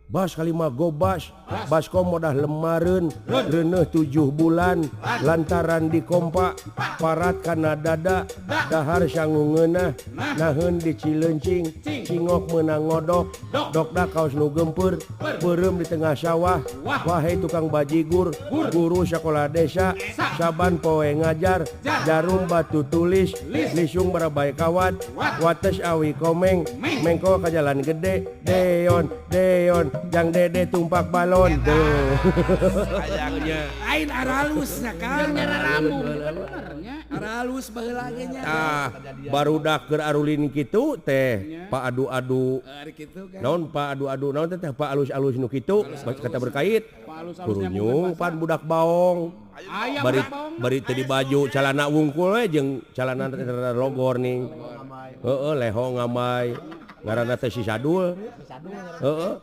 Bas kalima gobas, baskom modah lemareun, reuneuh 7 bulan lantaran dikompa, parat kana dada, dahar sangu ngeunah, naheun di Cilencing, cingok meunang ngodok, dokda kaos nu gempeur, beureum di tengah sawah, wahai tukang bajigur, guru sekolah desa, saban poe ngajar, jarum batu tulis, lisung barabai kawat, wates awi komeng, mengko ka jalan gede, deon deon jang dede tumpak balon tuh. Lain aralus nya kan. Nyarambung bener nya. Aralus baheula ge nya. Tah, barudak keur arulin kitu teh, Pak adu-adu. Ari kitu kan. Naon Pak adu-adu naon teh, Pak alus-alus nu kitu kata berkait. Kurunyung pan budak baong. Aya bari budak baong. Bari teu di baju calana wungkul we jeung calana logor ning. Heeh, leho ngamai. Ngaranna teh si Sadul. Heeh.